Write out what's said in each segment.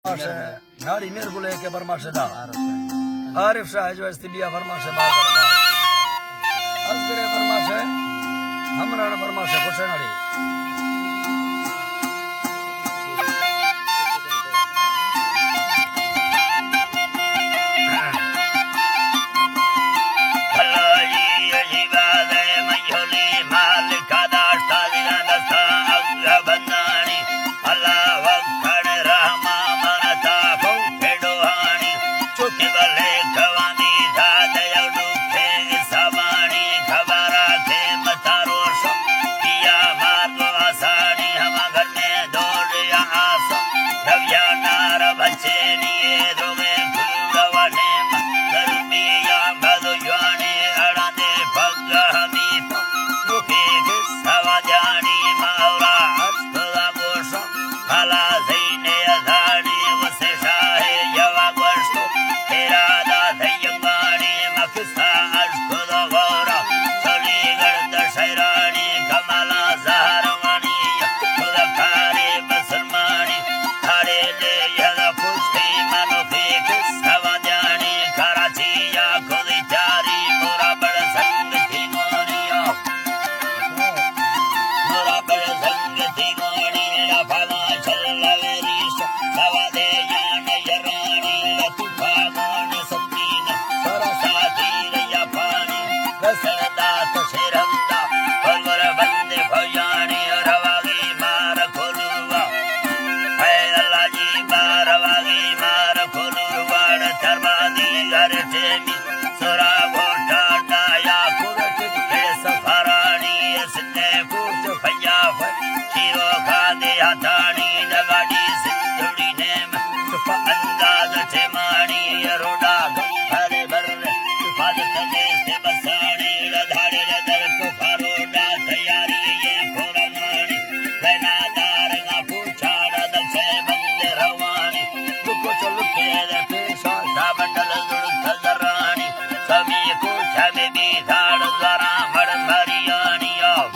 فرماش ہے، ناڑی میر گلے کے فرماش دا۔ عارف شاہ جو استی بیا فرماش ہے، بازار۔ از کرے فرماش ہے، ہمراہ فرماش ہے، خوش ہے ناڑی۔ اللہ جی عجیب آدے میولی مالک داشتا دینا دستا اگا بندانی۔ اللہ وکڑ رحمہ منتا کو پھڑوانی۔ چوکی بلے کھوانی داد یو ڈوکے سبانی۔ کھبرا کے متاروش یا مارگو آسانی۔ ہما گھر میں دوڑ یا آسا رویا نار بچینی۔ دوگے کھوڑا ونے دربیا مدو جوانی۔ اڑاندے پگ ہمی پگ لوکے کے سوا جانی۔ ماورا ہست دا گوشا بلا زینے ادانی۔ وسے شاہ یوا گوشتو تیرا دا دیمانی۔ مکسا اشکو دا غورا چلی گرد شیرانی۔ کمالا زہروانی خدا کاری مسلمانی۔ کھڑے دے یدا کشتی منو فیک سوا جانی۔ کراچی یا خودی چاری مورا بڑ سنگ تھی گونیا۔ مورا بڑ سنگ تھی گونی نا پھگا چل لگے ریش۔ سوا دے جان یرانی لتو پھگون سکین۔ سرا ساتھی ریا پانی رسل دات شیرندا۔ پرور بند بھیانی رواگی مار کھلوا۔ اے اللہ جی بارواگی مار کھلو واڑ چربادی گھر ٹیمی۔ سرا گھوٹا ڈایا کڑ ٹکے سفرانی۔ سندے کوچ پنجاب شیرو کھادے ہتانی۔ ڈگاڑی سندھڑی نیم چپ انداز ٹیمانی۔ روڈا گھر بر پاد تنے سے بسانی۔ دھاڑے در کو پروڈا تیاری یہ پورا مانی۔ وینا دار نا پوچھاڑا دل سے بند روانی۔ دکھ چل کے پیشا سا بندل زڑ تزرانی۔ سمی کو چھمی بھی دھاڑ زرا مڑ مریانی آو۔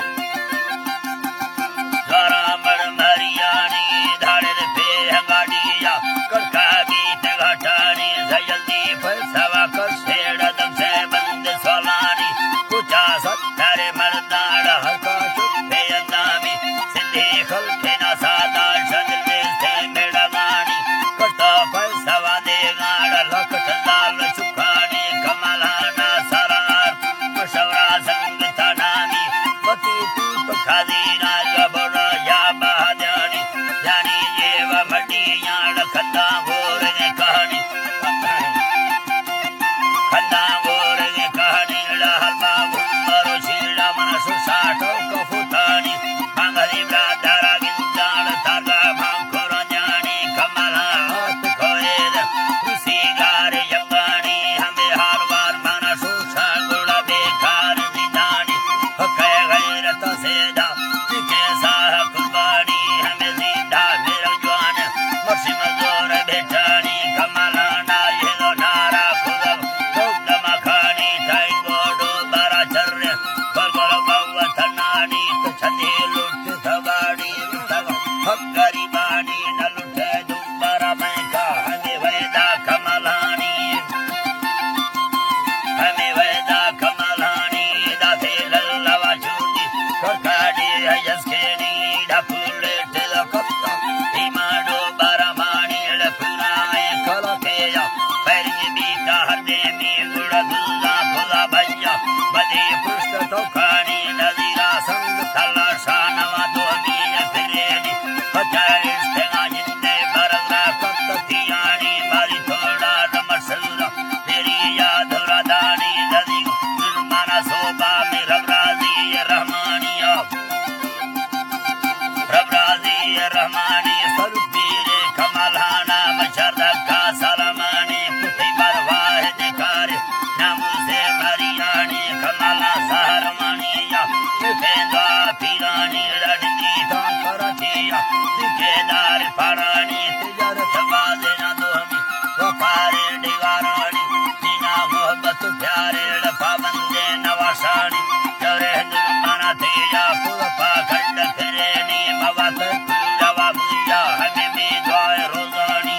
زرا مڑ مریانی دھاڑے پہ گاڑیا۔ کڑکا بیت گھٹانی سیلدی پر سوا کر سیڑ دم سے بند سولانی۔ کچا ستر مردان ہکا چپے اندامی۔ سندھی خلق نا سادا شدل سے میڑگانی۔ کرتا پر سوا دے گاڑ لکھ تزال چکانی۔ کمالانا سرار مشورہ سنگ تنامی۔ متی تو تو کھدینا یا بڑا یا بہادانی۔ یعنی یہ و مڈی یاڑ کھندا گور نے کہانی۔ کھندا گور نے کہانی ڑا ہلما گمرو شیڑا من سو ساٹو کفوتانی۔ مانگلی برادر گندان ترگا مانکورو جانی۔ کمالا ہاتھ کوئے دا روسی گار یمانی۔ ہمیں ہر بار مانا سو سانگوڑا بیکار زندانی۔ حق غیرت سیدا تیکے ساہ قربانی۔ ہمیں زندہ میرا جوان مرشی مزور بیٹانی۔ کمالانا یہ دو نارا خدا لوگ نمکانی۔ ٹائم گوڈو برا چر گل گل بوتنانی۔ تو چھندی لوٹ سواڑی سوا حق غریبانی۔ نہ لوٹے دوبارہ میں کا ہمیں ویدا کمالانی۔ ہمیں ویدا کمالانی۔ داتے للوا چوٹی ککاڑی ہے جسکینی۔ ڈپولے ٹلو کپتا ایمانو برمانی۔ ڈپونا اے کلا کیا پیرنگ بیتا ہر دیمی۔ گڑا دلا کلا بھیا بدی پشت تو کانی۔ نزیرا سنگ تلا شانوا دومی پرینی۔ پچا اشتگا جندے برگا کپتیانی۔ ماری توڑا دمر سورا میری یاد را دانی۔ نزی مانا سوبا میں رب راضی رحمانی آ۔ رب راضی رحمانی سر پیر کمالانا مچردکا سلامانی۔ کتی بر واحد کار ناموس مریانی۔ کمالا سہرمانی یا پیدا پیرانی۔ رڈنی تان کراچی یا دیکھے دار پڑانی۔ تجارت بازنا دومی وپارے ڈیوارانی۔ دینا محبت پیارے ڈپا بندے نواسانی۔ چورے دل مانا تیجا پور پا کھنڈ پھرینی۔ موت جواب دیا ہمیں بھی دعائے روزانی۔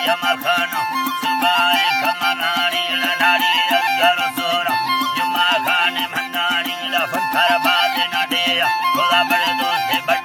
جمع خان، صوبہ کمانانی لناڑی اگر سورا، جمعہ خان مندانی لفن تر باز نڈیا، خدا بڑ دوست بڑ